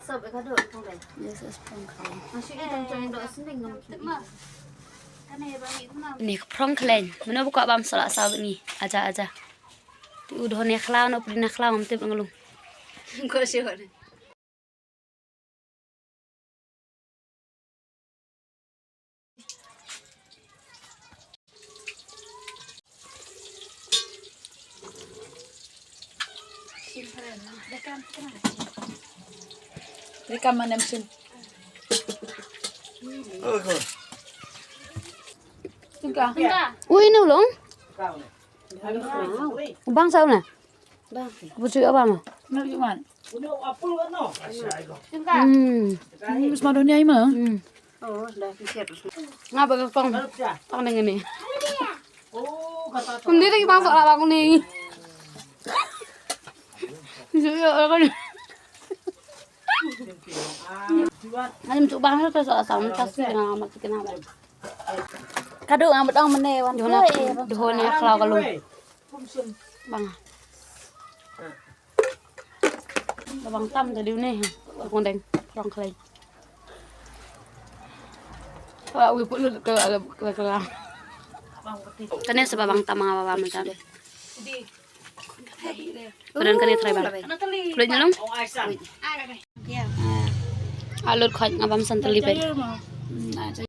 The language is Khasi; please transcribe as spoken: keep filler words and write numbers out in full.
Yes, yes, prong khlaiñ. Ni prong khlaiñ. Mano ba kwah bam sa lah saw bad ngi. Aja, aja. Te u dho ne khlaw, no pudi ne khlaw, ngam tip ngalung. Ui, no long. Bang saw na. Bang. Bucu apa ma? Hmm. Mas madon ya ima. Hmm. Nga ba ka kong. Tang deng ni. Kundi lagi bang saw bang ni. Suyo kan. Ngam cuba na to sa sa mun tas ki na ma ki na ba. Kadu ngam dong mene wan. Dona dona khlaw kalung. Bang. Bang tam tadi une. Kong deng prong khlaiñ. Wa wi pulu ke ke ke. Kane sa bang tam nga ba ma tam. Ka don kane trai bang. Pulu nyelong. Alut khot nga bam san tylli bad.